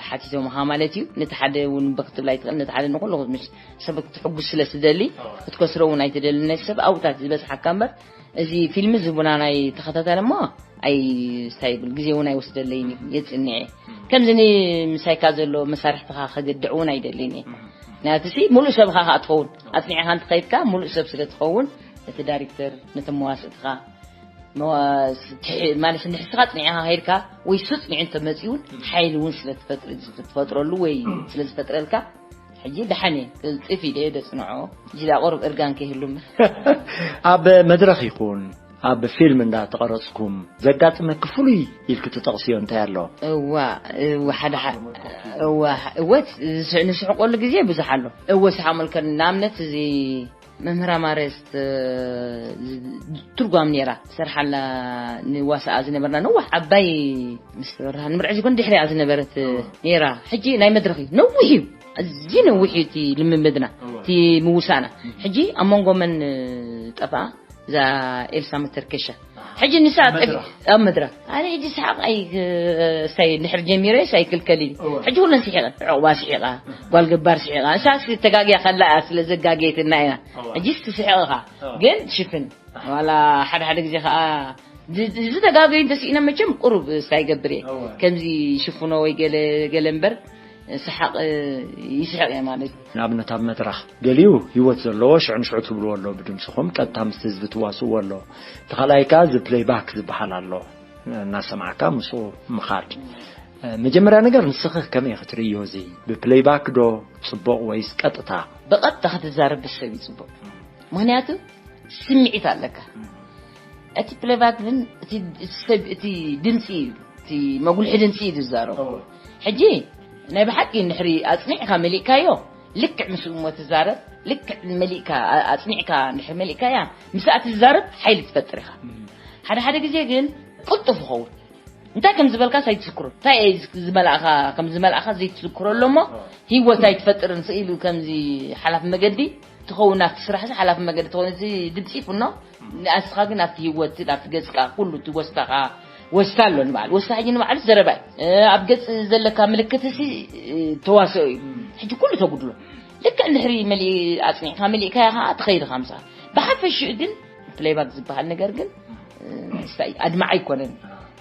ሓቲቶምኻ ማለት እዩ። ነቲ ሓደ እውን ብክትብል ኣይትኽእል፣ ነቲ ሓደ ንኹሉ ምስ ሰብ ክትሕጉስ ስለ ትደሊ፣ እወ። ክትከስሮ እውን ኣይትደልን። ነቲ ሰብ ኣብታት ዝበጽሓካ እምበር፣ እዚ ፊልም ዝቡና ናይ ተኸታታሊ እሞ ኣይ-፣ እንታይ ይብል፣ ግዜ እውን ኣይወስደለይን እዩ፣ የጽንዕ እየ። እም። ከምዚ ኒ-፣ ምሳይካ ዘሎ መሳርሕትኻ ከገድዕ እውን ኣይደልን እየ። እም። ናትሲ ሙሉእ ሰብኻ ከዓ ትኸውን። ኣጽኒዕኻ እንተኸይድካ ሙሉእ ሰብ ስለ ትኸውን፣ እቲ ዳይሬክተር፣ ነቶም መዋስእትኻ፣ መዋ-፣ ትሕ-፣ ማለት ንሕስኻ ጽኒዕኻ ከይድካ ወይ እሱ ጽኒዑ እንተመጺኡ እውን ሓይሊ እውን ስለ ትፈጥር-፣ ትፈጥረሉ ወይ ስለ ዝፈጥረልካ፣ ሕጂ ደሓን እየ፣ ቅልጥፍ ኢለ እየ ደጽንዖ። ሕጂ ደኣ ቁሩብ እርጋን ከይህሉ እምበር። ኣብ መድረኽ ይኹን ኣብ ፊልም እንዳተቐረጽኩም ዘጋጥመኪ ፍሉይ ኢልኪ ትጠቕስዮ እንታይ ኣሎ? እዋ፣ እዋ፣ ሓደ ሓ-፣ እዋ፣ እወ፣ ዝስዕ-፣ ንስሕቆሉ ግዜ ብዙሕ ኣሎ። እወ፣ ስሓቕ መልከ ንኣብነት እዚ መምህር ኣማረ ዝት-፣ ትርጓም ነይራ ትሰርሓላ ንዋሳኣ ዝነበርና ነዋሕ ዓባይ ምስ ተበርሃ ንምርዒ ዝኮን ድሕሪኣ ዝነበረት ነይራ። ሕጂ ናይ መድረኽ እዩ፣ ነዊሕ እዩ፣ ኣዝዩ ነዊሕ እዩ እቲ ልምምድና፣ እወ። እቲ ምውሳና። ሕጂ ኣብ መንጎ መን ጠፍኣ? እዛ ኤልሳ መተርከሻ። ሕጂ ንሳ ኣብ ጠግ-፣ መድረኽ። ኣብ መድረኽ። ኣነ ሕጂ ሰሓቕ ኣይ-፣ ሳይ ድሕር ጀሚረ ሳይክልከል እዩ። እወ። ሕጂ ኩለን ስሒቐን። ዕቑባ ስሒቓ፣ ጓል ገባር ስሒቓ። ንሳ ስ-፣ ተጋግያ ከላ እያ ስለ ዘጋገየትና ኢና። እወ። ሕጂ ስ-፣ ትስሕቕ ኢኻ። እወ። ግን ትሽፍን። ዋላ ሓደ ሓደ ግዜ ከኣ ዝ-፣ ዝተጋገዩ እንተስኢነ መቸም ቁሩብ ስታይ ይገብር እየ። እወ። ከምዚ ሽፍኖ ወይ ገለ፣ ገለ እምበር ሰሓቕ ይስሕቕ እየ ማለት እዩ። ንኣብነት ኣብ መድረኽ ገሊኡ ህይወት ዘለዎ ሽዑ ንሽዑ ትብልዎ ኣሎ ብድምፅኹም ቀጥታ ምስቲ ህዝቢ ትዋስእዎ ኣሎ። እቲ ካልኣይ ከኣ እዚ ፕሌይባክ ዝበሃል ኣሎ። እናሰማዕካ ምስኡ ምኻድ። መጀመርያ ነገር ንስኺ ከመይ ክትርእዮ እዚ? ብፕሌይባክ ዶ ጽቡቕ ወይስ ቀጥታ? ብቐጥታ ክትዛረብ ብሰብ እዩ ጽቡቕ። ምኽንያቱ ስምዒት ኣለካ። እቲ ፕሌይባክ ግን እቲ፣ እቲ ሰብ፣ እቲ ድምፂ እዩ፣ እቲ መጉልሒ ድምፂ እዩ ዝዛረቡ። እወ። ሕጂ ናይ ብሓቂ እንድሕሪ ኣፅኒዕካ መሊእካዮ፣ ልክዕ ምስኡ እሞ ትዛረብ፣ ልክዕ መሊእካ፣ ኣ-፣ ኣፅኒዕካ እንድሕሪ መሊእካያ፣ ምስኣ ትዛረብ ሓይሊ ትፈጥር ኢኻ። እም። ሓደ ሓደ ግዜ ግን ቅልጡፍ ይኸውን። እንታይ ከም ዝበልካስ ኣይትዝክሮን። እንታይ እየ ዝመላእኻ፣ ከም ዝመላእኻ ዘይትዝክሮ ኣሎ እሞ፣ እወ። ህይወት ኣይትፈጥርን። ስኢሉ ከምዚ ሓላፊ መገዲ ትኸውን፣ ናብቲ ስራሕ እዚ ሓላፊ መገዲ ትኸውን። እዚ ድምፂ ይፍኖ፣ ንኣስኻ ግን ኣብቲ ህይወት፣ ኣብቲ ገፅካ፣ ኩሉ እቲ ወስታኻ፣ ወስታ ኣሎ ንባዕሉ። ወስታ ሕጂ ንባዕሉ ዘረባ እዩ። እ፣ ኣብ ገፅ ዘለካ ምልክት እዚ፣ እ፣ ተዋስኦ እዩ። እም። ሕጂ ኩሉ ተጉድሎ። ልክዕ እንድሕሪ መሊእ-፣ ኣፅኒዕካ መሊእካያ ከዓ ትኸይድ ኢኻ ምሳኻ። ብሓፈሽኡ ግን ፕሌይባክ ዝበሃል ነገር ግን፣ እ፣ ስታይ ኣድማዒ ኣይኮነን።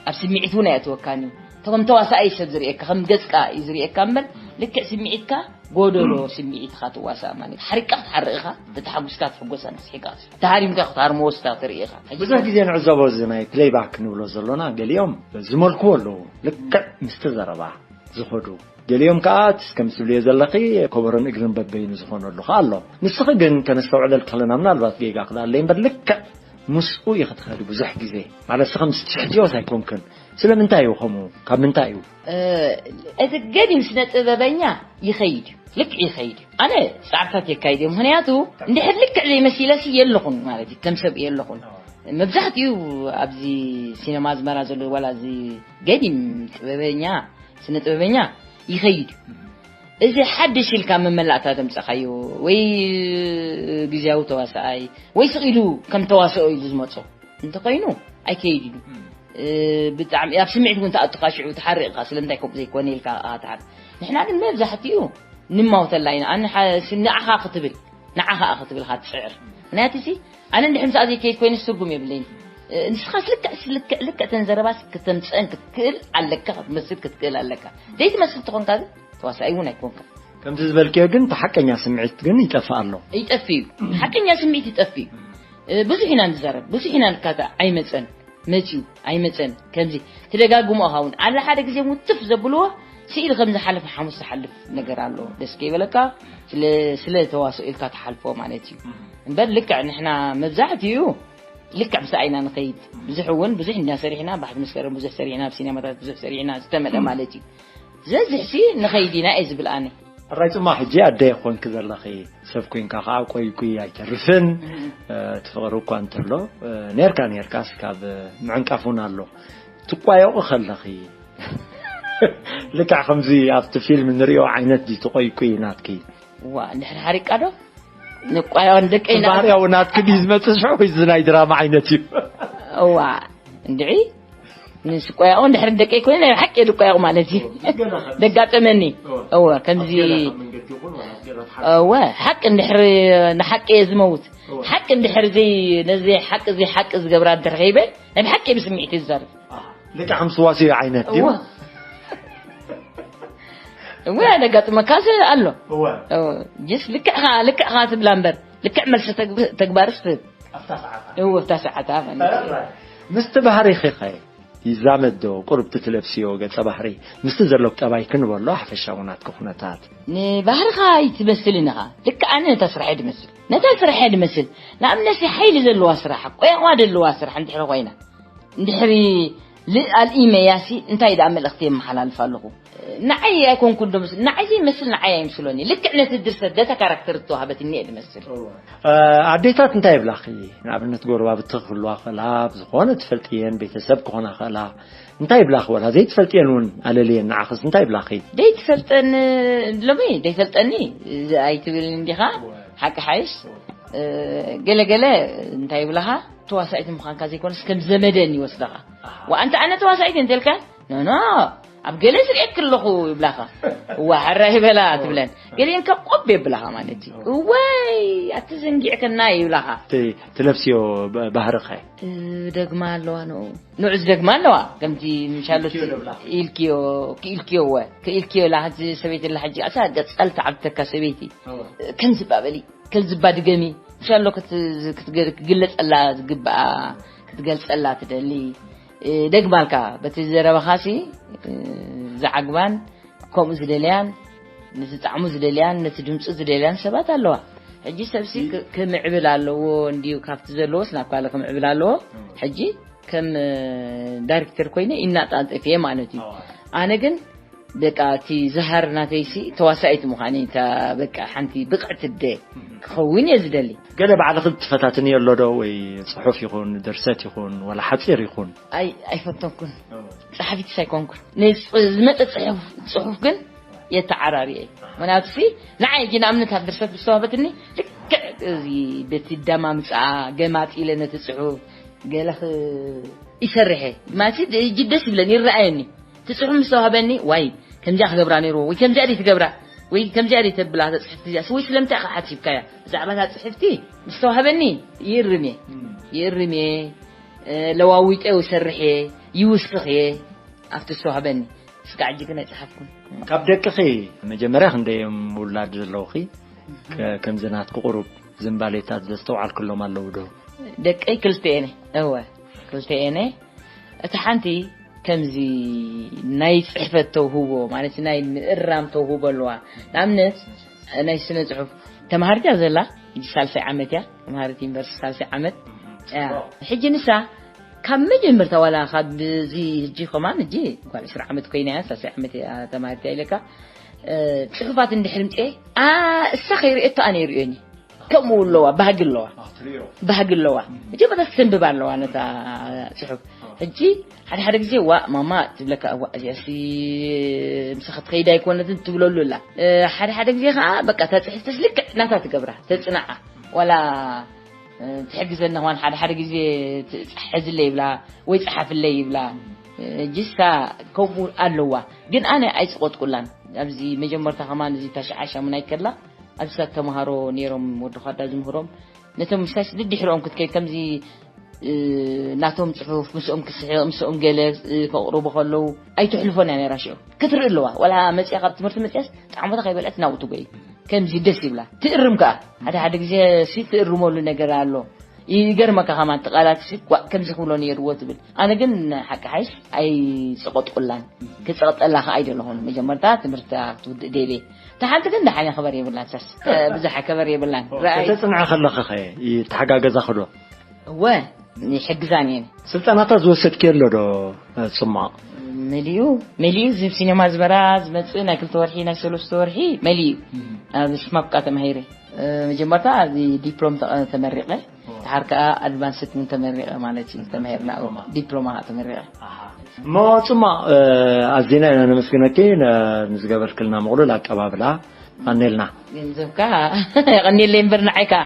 ኣብ ስምዒት እውን ኣየእትወካን እዩ። ከም ተዋሳኣይ ሰብ ዝርእየካ፣ ከም ገፅካ እዩ ዝርእየካ እምበር፣ ልክዕ ስምዒትካ ጎደሎ ስምዒት ኢኻ ትዋሳእ ማለት እዩ። ሓሪቕካ ክትሓርቕ ኢኻ፣ ተተሓጒስካ ክትሕጎስ፣ ኣነ ስሒቕካ ክትስሕቕ፣ ተሃሪምካ ክትሃርሞ ወስታ ትርኢ ኢኻ። ብዙሕ ግዜ ንዕዘቦ እዚ ናይ ፕሌይባክ ንብሎ ዘሎና፣ ገሊኦም ዝመልክዎ ኣለዉ። ልክዕ ምስቲ ዘረባ ዝኸዱ። ገሊኦም ከኣ እቲ ከም ትብልዮ ዘለኺ ከበሮን እግርን በበይኑ ዝኾነሉ ከኣ ኣሎ። ንስኺ ግን ከነስተውዕለልኪ ከለና፣ ምናልባት ጌጋ ክልኣለይ እምበር፣ ልክዕ ምስኡ ኢኺ ትኸዲ ብዙሕ ግዜ። ማለት ንስኺ ምስ ትስሕትዮስ ኣይኮንክን። ስለምንታይ እዩ ከምኡ? ካብ ምንታይ እዩ? እ፣ እቲ ገዲም ስነ ጥበበኛ ይኸይድ እዩ። ልክዕ ይኸይድ እዩ። ኣነ ጻዕርታት የካይድ እየ። ምኽንያቱ እንድሕር ልክዕ ዘይመሲለሲ የለኹን ማለት እዩ። ከም ሰብ የለኹን። መብዛሕትኡ ኣብዚ ሲነማ ኣዝመራ ዘሎ ዋላ እዚ ገዲም ጥበበኛ፣ ስነ ጥበበኛ ይኸይድ እዩ። እዚ ሓድሽ ኢልካ መመላእታ ዘምጸኻዮ ወይ ግዝያዊ ተዋሳኣይ ወይ ስቕ ኢሉ ከም ተዋስኦ ኢሉ ዝመጾ እንተኾይኑ ኣይከይድ እዩ። እም። እ፣ ብጣዕሚ ኣብ ስምዒት እውን ተኣቱኻ ሽዑ ትሓርቕ ኢኻ፣ ስለምንታይ ከምኡ ዘይኮነ ኢልካ ኢኻ ትሓርቕ። ንሕና ግን መብዛሕትኡ ንማውተላ ኢና። ኣነ ሓ-፣ ስ-፣ ንዓኻ ክትብል፣ ንዓኻ ክትብል ኢኻ ትጽዕር። ምኽንያቱ ሲ፣ ኣነ እንድሕር ምሳኣ ዘይከይድ ኮይነስ ትርጉም የብለይን። እ፣ ንስኻስ ልክዕ፣ ልክዕ፣ ልክዕ ተን ዘረባስ ክተምጽአን ክትክእል ኣለካ፣ ክትመስል ክትክእል ኣለካ። ዘይትመስል ተኾንካ ግን ተዋሳኣይ እውን ኣይኮንካ። ከምዚ ዝበልክዮ ግን እቲ ሓቀኛ ስምዒት ግን ይጠፍእ ኣሎ። ይጠፍእ እዩ። ሓቀኛ ስምዒት ይጠፍእ እዩ። እ፣ ብዙሕ ኢና ንዛረብ፣ ብዙሕ ኢና ንካታዕ፣ ኣይመጸን፣ መጺኡ፣ ኣይመጸን፣ ከምዚ ትደጋግሞ ኢኻ እውን። ኣላ ሓደ ግዜ እውን ትፍ ዘብልዎ ስኢል ከም ዝሓለፈ ሓሙስ ዝሓልፍ ነገር ኣሎ። ደስ ከይበለካ፣ ስለ፣ ስለ ተዋስኦ ኢልካ ትሓልፎ ማለት እዩ። እምበር ልክዕ ንሕና መብዛሕትኡ ልክዕ ምስኣ ኢና ንኸይድ። ብዙሕ እውን፣ ብዙሕ እንዲና ሰሪሕና፣ ባሕቲ መስከረም ብዙሕ ሰሪሕና፣ ኣብ ሲኔማታት ብዙሕ ሰሪሕና፣ ዝተመልአ ማለት እዩ። ዘዝሕሲ ንኸይድ ኢና እየ ዝብል ኣነ። ሕራይ ጽማ ሕጂ ኣደ ኮንኪ ዘለኺ፣ ሰብ ኮንካ ከኣ ቆይ ቁይ ኣይተርፍን። እም። እ፣ እቲ ፍቕሪ እኳ እንተሎ፣ እ፣ ኔርካ ኔርካስ ካብ ምዕንቃፍ እውን ኣሎ። ትቋየቑ ከለኺ፣ ልክዕ ከምዚ ኣብቲ ፊልም ንሪኦ ዓይነት ድዩ እቲ ቆይ ቁይ ናትኪ? ዋ፣ እንድሕር ሓሪቃ ዶ? ንቋየቑ ንደቀይ ና- ባህርያዊ ናትኪ ድዩ ዝመጽእ ሽዑ ወይስ ናይ ድራማ ዓይነት እዩ? እዋ፣ እንድዒ፣ ንስቆያቑ እንድሕር ደቀይ ኮይነ ናይ ሓቂ ልቆያቑ ማለት እዩ። ደጋጠመኒ። እወ፣ ከምዚ፣ እወ፣ ሓቂ እንድሕር ንሓቂ እየ ዝመውት። እወ። ሓቂ እንድሕር ዘይ-፣ ነዚ ሓቂ፣ እዚ ሓቂ ዝገብራ እንተረኺበ፣ ናይ ብሓቂ ብስምዒት እየ ዝዛረብ። ኣህ፣ ልክዕ ከም ስዋስዮ ዓይነት ድዩ? እወ። እወ፣ ኣደጋጥመካ ኣሎ። እወ። እወ፣ ጅስ ልክዕኻ፣ ልክዕኻ ትብላ እምበር፣ ልክዕ መልሲ ተግብ-፣ ተግባርስ ትህብ። ኣብታ ሰዓታ። እወ፣ ኣብታ ሰዓታ ማለት እዩ። ኣራይ። ምስቲ ባህሪኺ ኸ ይዛመድ ዶ? ቁሩብ እቲ ትለብስዮ ገጸ ባህሪ ምስቲ ዘሎክ ጠባይ ክንበሎ ሓፈሻዊ ናትኪ ኩነታት። ንባህርኻ ኣይትመስልን ኢኻ። ልክዕ ኣነ ነታ ስራሐይ ድመስል። ነታ ስራሐይ ድመስል። ንኣብነትሲ ሓይሊ ዘለዋ ስራሕ፣ ቆያቋ ዘለዋ ስራሕ እንድሕሪ ኮይና፣ እንድሕሪ ል-፣ ኣልኢመያሲ እንታይ ደኣ መልእኽቲ የመሓላልፍ ኣለኹ? ንዓይ ኣይኮንኩን ዶ ምስ-፣ ንዓይ ዘይመስል ንዓይ ኣይምስሎን እዩ። ልክዕ ነቲ ድርሰት፣ ነታ ካራክተር እተዋህበትኒ እየ ድመስል። እወ። እ፣ ኣዴታት እንታይ ይብላኺ? ንኣብነት ጎረባብቲ ክህልዋ ከላ፣ ብዝኾነ ትፈልጥየን፣ ቤተሰብ ክኾና ከላ፣ እንታይ ይብላኺ? ወላ ዘይትፈልጥየን እውን ኣለልየን፣ ንዓኽስ እንታይ ይብላኺ? ደይትፈልጠኒ፣ ሎሚ ደይፈልጠኒ፣ እዚ ኣይትብልን እንዲኻ? እወ። ሓቂ ሓይሽ? እወ። እ፣ ገለ ገለ እንታይ ይብላኻ? ተዋሳኢት ምዃንካ ዘይኮነስ ከም ዘመደን ይወስዳኻ። ኣሃ። ወኣንተ ኣነ ተዋሳኢት እንተልካ፣ ኖ፣ ኖ፣ ኣብ ገለ ዝርእየክ ኣለኹ ይብላኻ። እዋ፣ ሕራይ በላ ትብለን። ገሊአን ካብ ቆብ የብላኻ ማለት እዩ። እወይ፣ ኣቲ ዘንጊዕከና ይብላኻ። እቲ ትለብስዮ ብ-፣ ባህርኸ? እ፣ ደግማ ኣለዋ ንኡ። ንዑ ዝደግማ ኣለዋ። ከምቲ ምሻሎ ክኢልክዮ ዶ ብላ? ኢልክዮ፣ ክኢልክዮ እወ። ክኢልክዮ ላ ሓንቲ ሰበይቲ ኣላ ሕጂ፣ ኣሳ ገጻል ተዓብተካ ሰበይቲ። እወ። ከምዚ ባበሊ፣ ከምዚ ባድገሚ። ምሻሎ ክት-፣ ክትገ-፣ ክግለጸላ ዝግብኣ፣ ክትገልጸላ ትደሊ። እ፣ ደግማልካ፣ በቲ ዘረባኻሲ፣ እ፣ ዝዓግባን፣ ከምኡ ዝደልያን፣ ነቲ ጣዕሙ ዝደልያን፣ ነቲ ድምጹ ዝደልያን ሰባት ኣለዋ። ሕጂ ሰብሲ ክ-፣ ክምዕብል ኣለዎ እንድዩ፣ ካብቲ ዘለዎስ ናብ ካልእ ክምዕብል ኣለዎ። ሕጂ ከም፣ እ፣ ዳይሬክተር ኮይነ ይናጣጠፍ እየ ማለት እዩ። ኣዋ። ኣነ ግን በቃ እቲ ዝሃር ናተይሲ ተዋሳኢት ምዃነይ፣ እታ በቃ ሓንቲ ብቕዕቲ ኣደ ክኸውን እየ ዝደሊ። ገለ ባዕልኺ ትፈታትንዮ ኣሎ ዶ? ወይ ጽሑፍ ይኹን፣ ድርሰት ይኹን፣ ወላ ሓጺር ይኹን? ኣይ፣ ኣይፈተንኩን። ኦ። ጸሓፊትስ ኣይኮንኩን። ንጽ-፣ ዝመጸ ጽሑፍ፣ ጽሑፍ ግን የተዓራርየ። ምክንያቱሲ ንዓይ ሕጂ ንኣብነት ኣብ ድርሰት ዝተዋህበትኒ ልክዕ እዚ በቲ ኣደማምጻኣ ገማጢለ ነቲ ጽሑፍ ገለ ክ-፣ ይሰርሕ እየ። ማለት ድ-፣ ሕጂ ደስ ይብለኒ፣ ይረኣየኒ። እቲ ጽሑፍ ምስ ተዋህበኒ፣ ዋይ፣ ከምዚኣ ክገብራ ነይርዎ፣ ወይ ከምዚኣ ደይ ትገብራ፣ ወይ ከምዚኣ ደይ ተብላ፣ እዛ ጽሕፍቲ እዚኣስ፣ ወይ ስለምንታይ ኢኻ ሓሲብካያ? ብዛዕባ እዛ ጽሕፍቲ ምስ ተዋህበኒ፣ ይእርም እየ። እም። ይእርም እየ፣ እ፣ ለዋዊጠ ይሰርሕ እየ፣ ይውስኽ እየ፣ ኣብቲ ዝተዋህበኒ። እስካዕ ሕጂ ግን ኣይጸሓፍኩን። ካብ ደቅኺ መጀመርያ ክንደይ እዮም ውላድ ዘለውኺ? ከ-፣ ከምዚ ናትኪ ቁሩብ ዝንባሌታት ዘስተውዓልክሎም ኣለዉ ዶ? ደቀይ ክልተ እየን። እወ፣ ክልተ እየን። እታ ሓንቲ ከምዚ ናይ ጽሕፈት ተውህቦ፣ ማለት ናይ ምእራም ተውህቦ ኣለዋ። ንኣብነት፣ ናይ ስነ ጽሑፍ ተማሃሪት እያ ዘላ፣ ሕጂ ሳልሳይ ዓመት እያ፣ ተማሃሪት ዩኒቨርሲቲ ሳልሳይ ዓመት። እያ። ሕጂ ንሳ ካብ መጀመርታ ዋላ ካብ እዚ ሕጂ ከማን ሕጂ ጓል ዕስራ ዓመት ኮይና እያ፣ ሳልሳይ ዓመት እያ ተማሃሪት እያ ኢለካ። እ፣ ጽሑፋት እንድሕር ምጽኤ፣ ኣ፣ እሳ ከይርእየቶ ኣነ ይርእዮኒ። ከምኡ ኣለዋ፣ ባህጊ ኣለዋ። ኣዎ፣ ትርእዮ። ባህጊ ኣለዋ። እም። መጀመርታ ትንብብ ኣለዋ ነታ ጽሑፍ። ኣዎ። ሕጂ ሓደ ሓደ ግዜ፣ "ዋእ ማማ" ትብለካ፣ "እዋእ እዚኣሲ ምሳኺ ትኸይድ ኣይኮነትን" ትብለሉ ኣላ። እ፣ ሓደ ሓደ ግዜ ኸኣ በቃ እታ ጽሕፍትስ ልክዕ ናታ ትገብራ፣ ተጽንዓ። ዋላ፣ እ፣ ትሕግዘና ኸማን ሓደ ሓደ ግዜ ት-፣ "ሕዝለይ" ይብላ ወይ "ጸሓፍለይ" ይብላ። እ፣ ጅሳ ከምኡ ኣለዋ። ግን ኣነ ኣይጽቆጥኩላን። ኣብዚ መጀመርታ ኸማን እዚ ታሽዓይ ሻሙናይ ከላ ኣብሳት ተምሃሮ ነይሮም፣ ወዲ ኻዳ ዝምህሮም፣ ነቶም ምሳሽ ድድሕሮም ክትከይድ ከምዚ፣ እ፣ ናቶም ጽሑፍ ምስኦም ክስሕቕ፣ ምስኦም ገለ፣ እ፣ ከቕርቡ ከለዉ ኣይትሕልፎን እያ ነይራ ሽዑ። ክትርኢ ኣለዋ። ዋላ መጽያ ካብ ትምህርቲ መጽያስ ጣዕሞታ ከይበልዐት ናብኡ ትጎይ። ከምዚ ደስ ይብላ። ትእርም ከኣ። ሓደ ሓደ ግዜ ሲ ትእርመሉ ነገር ኣሎ። ይገርመካ ከማን እቲ ቃላት ሲ፣ "ጓእ፣ ከምዚ ክብሎ ነይርዎ" ትብል። ኣነ ግን ሓቂ ሓይሽ ኣይጸቐጥኩላን። ክጸቕጠላ ከኣ ኣይደለኹን። መጀመርታ ትምህርታ ክትውድእ ደልየ። እታ ሓንቲ ግን ደሓን እያ፣ ከበር የብላን። ሳስ፣ እ፣ ብዙሕ ከበር የብላን። ኦ፣ ረኣይ። ከተጽንዐ ከለኺ ኸ ይተሓጋገዛኺ ዶ? እወ፣ ይሕግዛን እየን። ስልጠናታት ዝወሰድክዮ ኣሎ ዶ፣ እ፣ ጽማቕ? መሊኡ፣ መሊኡ። እዚ ኣብ ሲኔማ ኣስመራ ዝመጽእ ናይ ክልተ ወርሒ፣ ናይ ሰለስተ ወርሒ መሊኡ። እም። ኣብ ስማፕቃ ተማሂረ። እ፣ መጀመርታ ኣብዚ ዲፕሎም ተቐ-፣ ተመሪቐ። ኦ። ድሓር ከኣ ኣድቫንስድ እውን ተመሪቐ ማለት እዩ። ተማሂርና ኣብ ዲፕሎማ። ዲፕሎማ ተመሪቐ። ኣሃ። እሞ ጽማቕ፣ እ፣ ኣዚና ኢና ነመስግነኪ ነ-፣ ንዝገበርክልና ምቕሉል ኣቀባብላ። ቀኔልና። ገንዘብካ የቐኔለይ እምበር ንዓይ ከኣ።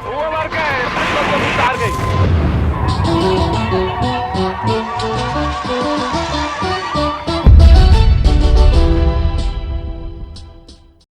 እወ ባርካየ፣